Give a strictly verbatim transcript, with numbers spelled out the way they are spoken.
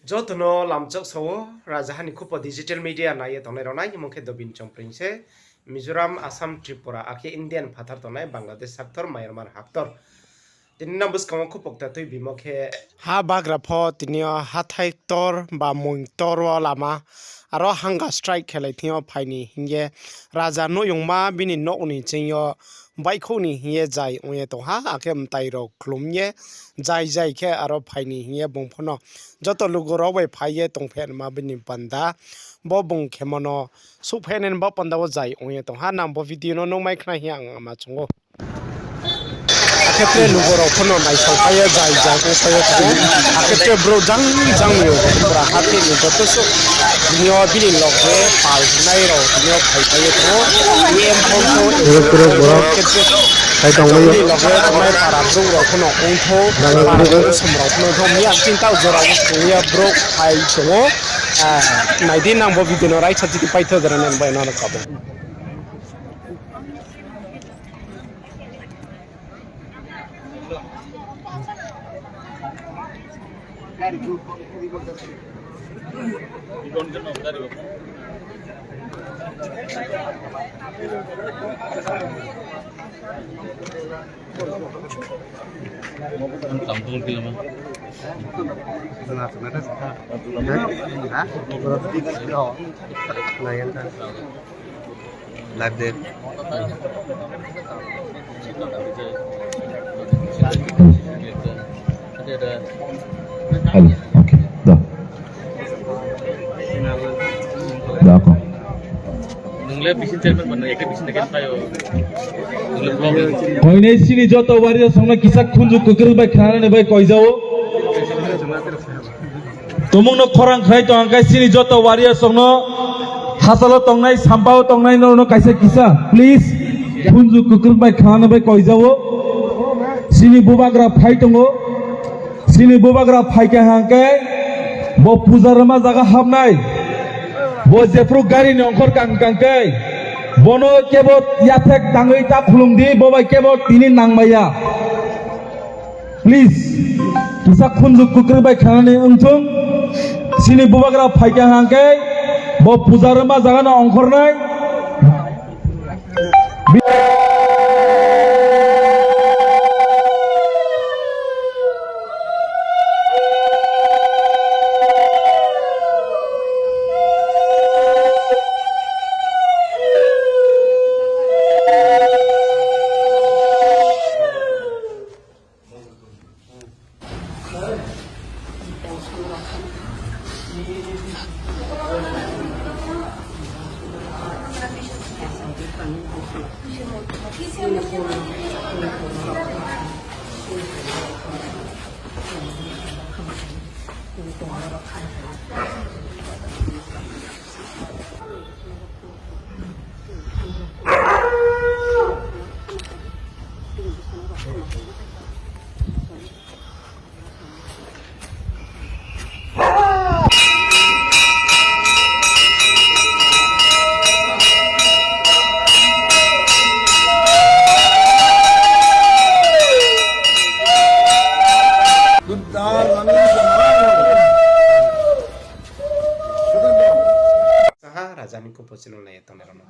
Joto no lamchak sa ou, Rajaha ni Khupo digital media nai ye tongnai rao nai ni mung khe Dobin Chongpring se, Mizoram, Assam, Tripura, akhe Indian phathar tongnai Bangladesh haktor, Myanmar haktor. Tini nang buskang wo khupo kta tuibimo khe ha bagra pho tini yo hathái ktor ba moing ktor wo lama aro hunger strike khelai thing yo phai ni hing ye raja nuhyungma bini nouh ni ching yo baihkhouh ni hing ye zai ong ye tong ha, akhe mtai rao khlum ye zai zai khe aro phai ni hing ye bung pho no joto lugu rao bai phai ye tongphaima bini panda bo bung khemo no souhphai nai ni bo panda wo zai ong ye tong ha. Nang bo video no nung mai khna hing ye ang ma chung ou. Akhe tre lugu rao pho no naisao phai ye zai zai ong phai ye tong ou. Akhe tre brouh jang jang ni bura hathái ni joto suh tini yo bini loge pal nai rao tini yo phai phai ye tong ou. E M pho tong ou, brouh phai tong ou. Bini loge tongnai para brouh rao pho no ong thou, para brouh som rao pho no ong thou, miya chini taoh jora wo tong ye brouh phai tong ou. Nai di nang bo video no raisa chiti paitho jora nai bai no kabo. Live de. Hello, okay, da. Da ko. Nung le bisi chairman ban, ekta bisi na khe tayo. Nung le block. Koinai chini joto warrior song no kisa khunju kwkrwng bai khnanani bai koijao. Tumung no khorang khnai tong hingkhe chini joto warrior song no hachalo tongnai, sampao tongnai no, no kaisa kisa, please. Khunju kwkrwng bai khnanani bai koijao. Chini bubagra phai tongo. Chini bubagra phai kha hingkhe bo puja rwma jaga hapnai. Bo jephru gari ni ongkhor kang kang khe, bono kebo yathek tangwi ta khulum di, bo bai kebo tini nangmaya. Please, kisa khunju kwkrwng bai khanani wngthung. Chini bubagra phai kha hingkhe bo puja rwma jaga no ongkhornai. Saha Raja ni Khupo channel nai ye tongnai rao no.